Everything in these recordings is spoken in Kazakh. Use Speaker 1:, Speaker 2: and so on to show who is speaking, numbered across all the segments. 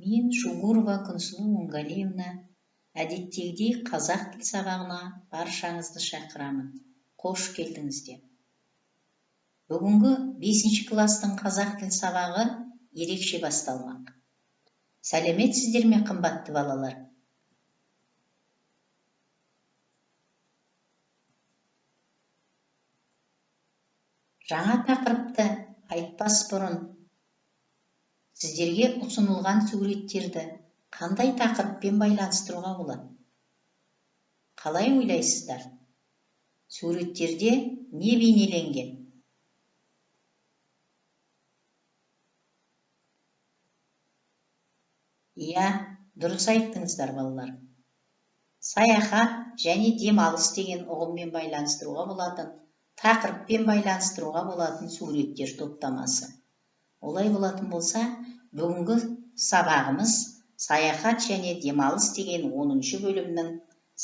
Speaker 1: Мен, Шугурова Күнсұлу Оңғалиевна, әдеттегідей қазақ тіл сабағына баршаңызды шақырамын. Қош келдіңіздер. Бүгінгі 5 класстың қазақ тіл сабағы ерекше басталмақ. Сәлеметсіздер ме, қымбатты балалар? Жаңа тақырыпты айтпас бұрын сіздерге ұсынылған суреттерді қандай тақырыппен байланыстыруға болады? Қалай ойлайсыздар? Суреттерде не бейнеленген? Иә, дұрыс айттыңыздар, балалар. Саяхат және демалыс деген ұғыммен байланыстыруға болатын, тақырыппен байланыстыруға болатын суреттер топтамасы. Олай болатын болса, бүгінгі сабағымыз саяхат және демалыс деген 10 бөлімнің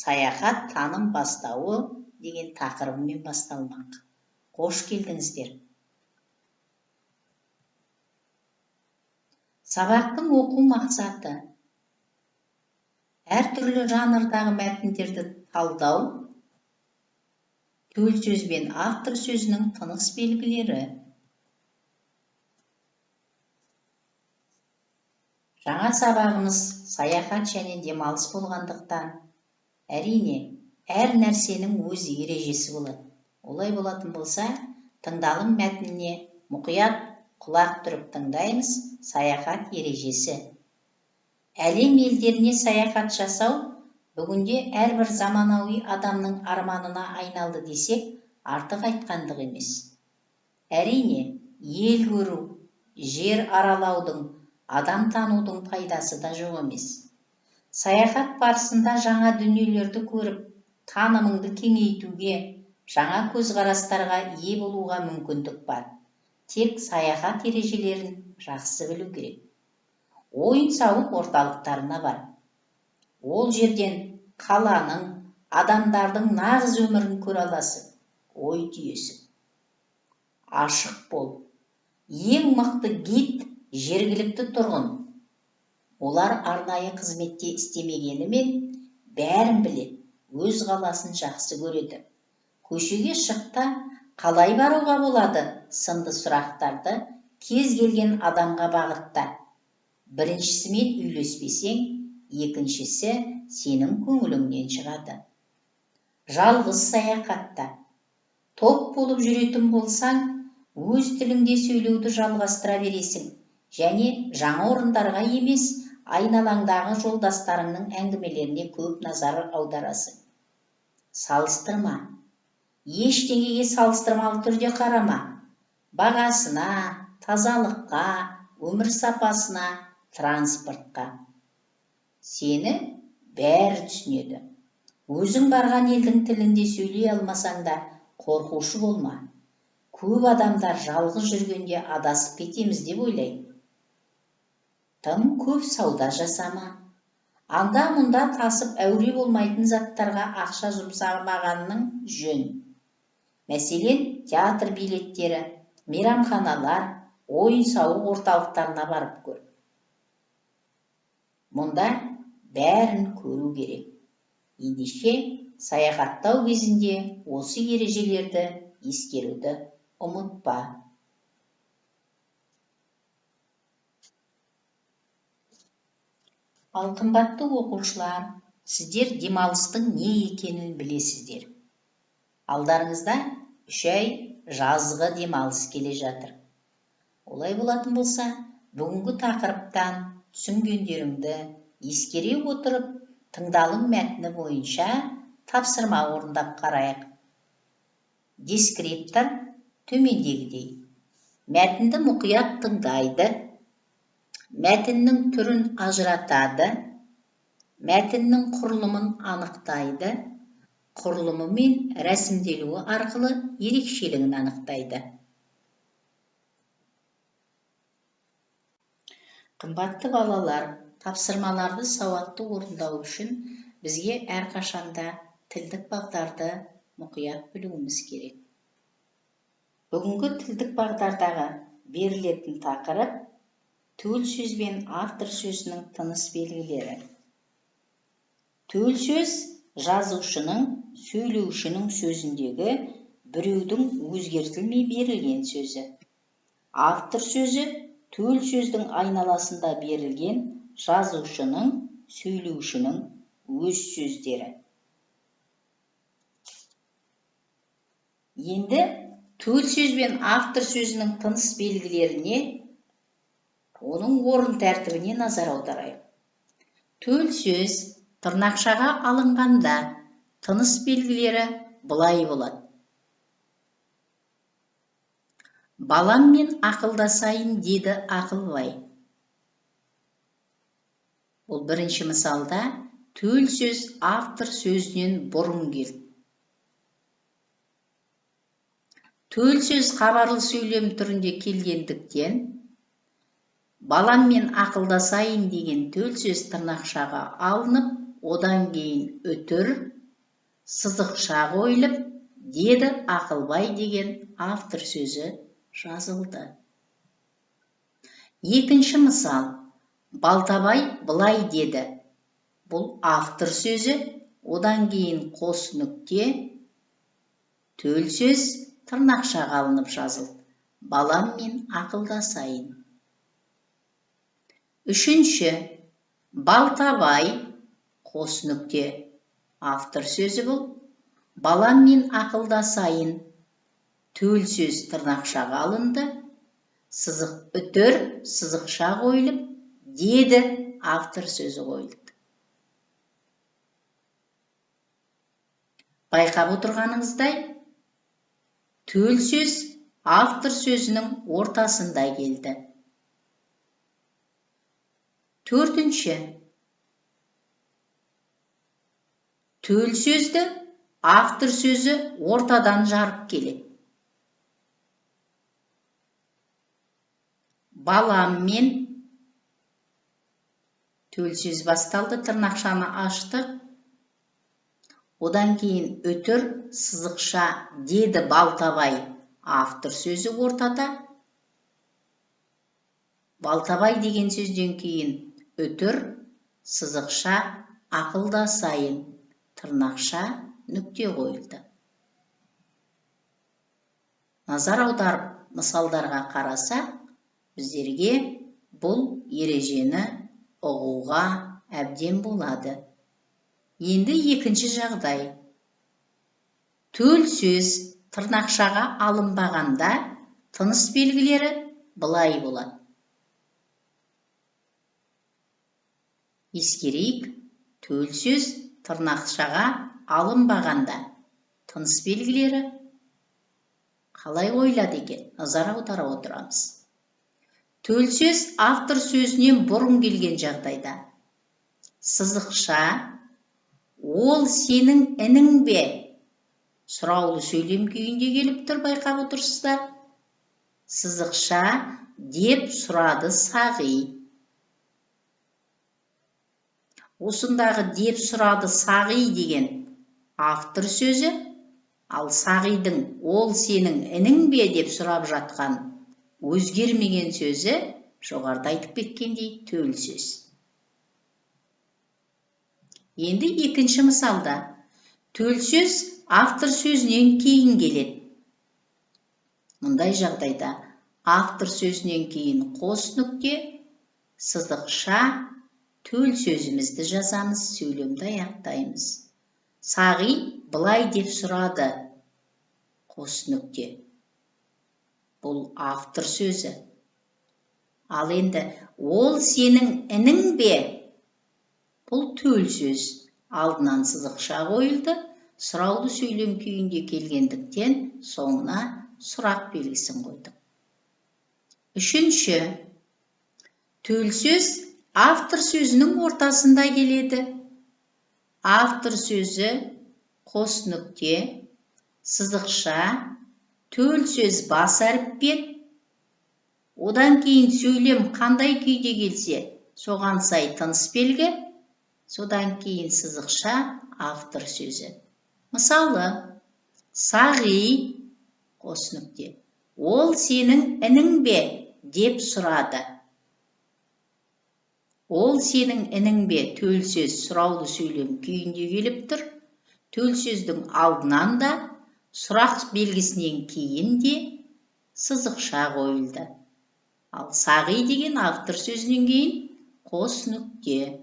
Speaker 1: саяхат таным бастауы деген тақырыбымен басталмақ. Қош келдіңіздер. Сабақтың оқу мақсаты: әртүрлі жанрдағы мәтіндерді талдау, төл сөз бен автор сөзінің тыныс белгілері. Жаңа сабағымыз саяхат және демалыс болғандықтан, әрине, әр нәрсенің өз ережесі болады. Олай болатын болса, тыңдалым мәтініне мұқият құлақ түріп тыңдаймыз. Саяхат ережесі. Әлем елдеріне саяхат жасау бүгінде әрбір заманауи адамның арманына айналды десек, артық айтқандық емес. Әрине, ел көру, жер аралаудың, адам танудың пайдасы да жоқ емес. Саяхат барысында жаңа дүниелерді көріп, танымыңды кеңейтуге, жаңа көзқарастарға ие болуға мүмкіндік бар. Тек саяхат ережелерін жақсы білу керек. Ойын-сауық орталықтарына бар. Ол жерден қаланың, адамдардың нағыз өмірін көре аласың, ой түйесің. Ашық бол. Ең мықты гид жергілікті тұрғын. Олар арнайы қызметте істемегенімен бәрін біледі, өз қаласын жақсы көреді. Көшеге шықта қалай баруға болады сынды сұрақтарды кез келген адамға бағытта. Біріншісімен үйлеспесең, екіншісі сенің көңіліңнен шығады. Жалғыз саяхатта. Топ болып жүретін болсаң, өз тіліңде сөйлеуді жалғастыра бересің және жаңа орындарға емес, айналаңдағы жолдастарыңның әңгімелеріне көп назар аударасың. Салыстырма. Ештеңеге салыстырмалы түрде қарама. Бағасына, тазалыққа, өмір сапасына, транспортқа. Сені бәрі түсінеді. Өзің барған елдің тілінде сөйлей алмасаң да қорқушы болма. Көп адамдар жалғыз жүргенде адасып кетеміз деп ойлайды. Тым көп сауда жасама. Анда-мұнда тасып әуре болмайтын заттарға ақша жұмсамағанның жөн. Мәселен, театр билеттері, мейрамханалар, ойын-сауық орталықтарына барып көр. Мұнда бәрін көру керек. Ендеше, саяхаттау кезінде осы ережелерді ескеруді ұмытпа. Ал қымбатты оқушылар, сіздер демалыстың не екенін білесіздер. Алдарыңызда 3 ай жазғы демалыс келе жатыр. Олай болатын болса, бүгінгі тақырыптан түсінгендеріңді ескере отырып, тыңдалым мәтіні бойынша тапсырма орындап қарайық. Дескриптор төмендегідей. Мәтінді мұқият тыңдайды, мәтіннің түрін ажыратады, мәтіннің құрылымын анықтайды, құрылымы мен рәсімделуі арқылы ерекшелігін анықтайды. Қымбатты балалар, тапсырмаларды сауатты орындау үшін бізге әрқашанда тілдік бағдарды мұқият білуіміз керек. Бүгінгі тілдік бағдардағы берілетін тақырып Төл сөз бен автор сөзінің тыныс белгілері. Төл сөз жазушының, сөйлеушінің сөзіндегі біреудің өзгертілмей берілген сөзі. Автор сөзі төл сөздің айналасында берілген жазушының, сөйлеушінің өз сөздері. Енді төл сөз бен автор сөзінің тыныс белгілеріне, оның орын тәртібіне назар аударайық. Төл сөз тырнақшаға алынғанда тыныс белгілері былай болады. Баламмен ақылдасайын деді Ақылбай. Бұл бірінші мысалда төл сөз автор сөзінен бұрын келді. Төл сөз хабарлы сөйлем түрінде келгендіктен баламмен ақылдасайын деген төл сөз тырнақшаға алынып, одан кейін үтір, сызықша қойылып, деді Ақылбай деген автор сөзі жазылды. Екінші мысал, Балтабай былай деді. Бұл автор сөзі, одан кейін қос нүкте, төл сөз тырнақшаға алынып жазылды. Баламмен ақылдасайын. Үшінші, Балтабай, қос нүкте, автор сөзі бұл. Баламмен ақылдасайын, төл сөз тырнақшаға алынды, сызық үтір, сызықша қойылып, деді автор сөзі қойылды. Байқап отырғаныңыздай, төл сөз автор сөзінің ортасында келді. Төртінші, төл сөзді автор сөзі ортадан жарып келеді. Баламмен төл сөз басталды, тырнақшаны аштық. Одан кейін үтір, сызықша деді Балтабай, автор сөзі ортада. Балтабай деген сөзден кейін үтір, сызықша, ақылдасайын, тырнақша, нүкте қойылды. Назар аударып мысалдарға қарасақ, біздерге бұл ережені ұғуға әбден болады. Енді екінші жағдай. Төл сөз тырнақшаға алынбағанда тыныс белгілері былай болады. Ескерейік, төл сөз тырнақшаға алынбағанда тыныс белгілері қалай қойылады екен? Назар аудара отырамыз. Төл сөз автор сөзінен бұрын келген жағдайда сызықша, ол сенің інің бе? Сұраулы сөйлем күйінде келіп тұр, байқап отырсыздар. Сызықша деп сұрады Сағи. Осындағы деп сұрады Сағи деген автор сөзі, ал Сағидың ол сенің інің бе деп сұрап жатқан өзгермеген сөзі жоғарыда айтып кеткендей төл сөз. Енді екінші мысалда төл сөз автор сөзінен кейін келеді. Мұндай жағдайда автор сөзінен кейін қос нүкте, сызықша, төл сөзімізді жазамыз, сөйлемді аяқтаймыз. Сағи былай деп сұрады, қос нүкте. Бұл автор сөзі. Ал енді ол сенің інің бе? Бұл төл сөз. Алдынан сызықша қойылды, сұраулы сөйлем күйінде келгендіктен соңына сұрақ белгісін қойдық. Үшінші, төл сөз автор сөзінің ортасында келеді. Автор сөзі қос нүкте, сызықша, төл сөз бас әріппен, одан кейін сөйлем қандай күйде келсе, соған сай тыныс белгі, содан кейін сызықша, автор сөзі. Мысалы, Сағи, қос нүкте, ол сенің інің бе деп сұрады. Ол сенің інің бе төл сөз сұраулы сөйлем күйінде келіп тұр. Төл сөздің алдынан да, сұрақ белгісінен кейін де сызықша қойылды. Ал сағи деген автор сөзінен кейін қос нүкте.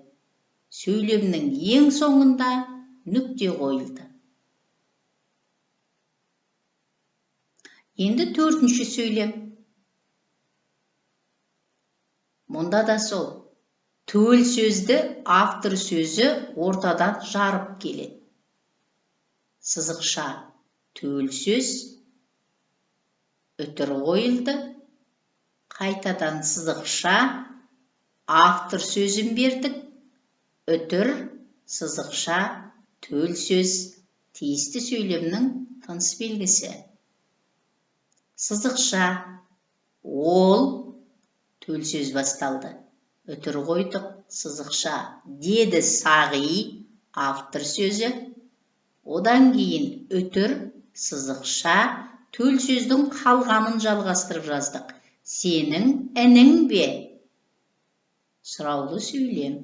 Speaker 1: Сөйлемнің ең соңында нүкте қойылды. Енді төртінші сөйлем. Мұнда да сол. Төл сөзді автор сөзі ортадан жарып келеді. Сызықша төл сөз, үтір қойылды. Қайтадан сызықша, автор сөзін бердік. Үтір, сызықша, төл сөз, тиісті сөйлемнің тыныс белгісі. Сызықша, ол, төл сөз басталды. Үтір қойдық, сызықша, деді сағи, автор сөзі. Одан кейін үтір, сызықша, төл сөздің қалғанын жалғастырып жаздық. Сенің інің бе? Сұраулы сөйлем.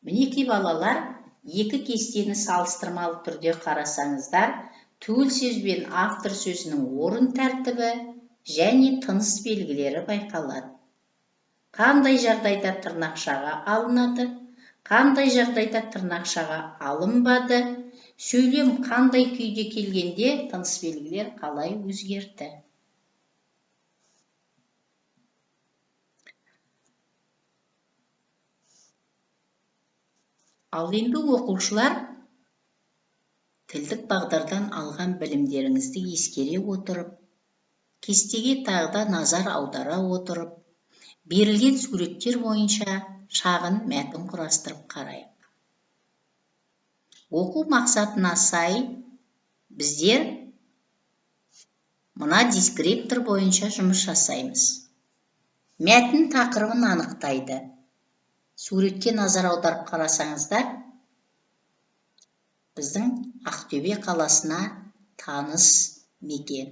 Speaker 1: Мінекей балалар, екі кестені салыстырмалы түрде қарасаңыздар, төл сөз бен автор сөзінің орын тәртібі және тыныс белгілері байқалады. Қандай жағдайда тырнақшаға алынады, қандай жағдайда тырнақшаға алынбады, сөйлем қандай күйде келгенде тыныс белгілер қалай өзгерді. Ал енді оқушылар, тілдік бағдардан алған білімдеріңізді ескере отырып, кестеге тағы да назар аудара отырып, берілген суреттер бойынша шағын мәтін құрастырып қарайық. Оқу мақсатына сай біздер мына дескриптор бойынша жұмыс жасаймыз. Мәтін тақырыбын анықтайды. Суретке назар аударып қарасаңыздар, біздің Ақтөбе қаласына таныс мекен.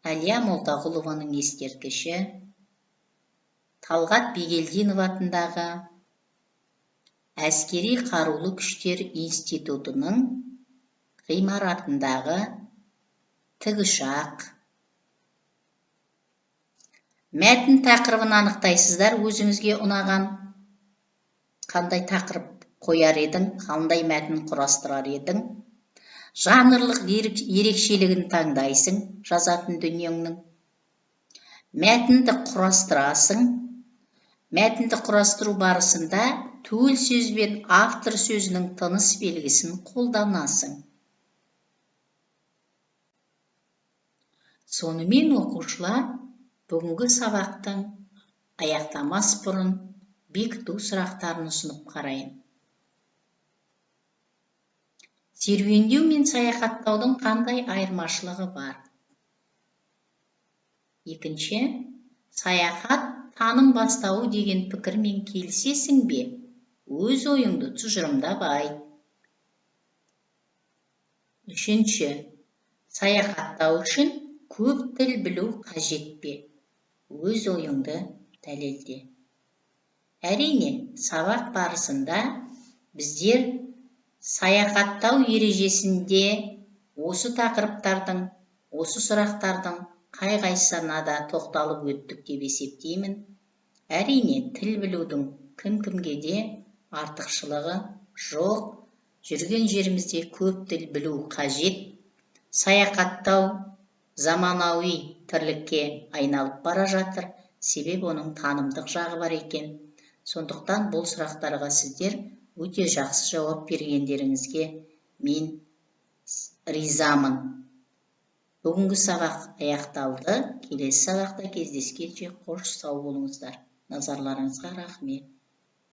Speaker 1: Әлия Молдағұлованың ескерткіші, Талғат Бигелдинов атындағы Әскери қарулы күштер институтының ғимаратындағы тікұшақ. Мәтін тақырыбын анықтайсыздар, өзіңізге ұнаған қандай тақырып қояр едің, қандай мәтін құрастырар едің. Жанрлық ерекшелігін таңдайсың жазатын дүниеңнің. Мәтінді құрастырасың. Мәтінді құрастыру барысында төл сөз бен автор сөзінің тыныс белгісін қолданасың. Сонымен оқушылар, бүгінгі сабақтың аяқтамас бұрын бекіту сұрақтарын ұсынып қарайын. Серуендеу мен саяхаттаудың қандай айырмашылығы бар? Екінші, саяхат таным бастауы деген пікірмен келісесің бе? Өз ойыңды тұжырымдап айт. Үшінші, саяхаттау үшін көп тіл білу қажет пе? Өз ойыңды дәлелде. Әрине, сабақ барысында біздер саяхаттау ережесінде осы тақырыптардың, осы сұрақтардың қай-қайсысына да тоқталып өттік деп есептеймін. Әрине, тіл білудің кім-кімге де артықшылығы жоқ. Жүрген жерімізде көп тіл білу қажет. Саяхаттау заманауи тірлікке айналып бара жатыр. Себеп оның танымдық жағы бар екен. Сондықтан бұл сұрақтарға сіздер өте жақсы жауап бергендеріңізге мен ризамын. Бүгінгі сабақ аяқталды. Келесі сабақта кездескенше қош сау болыңыздар. Назарларыңызға рахмет.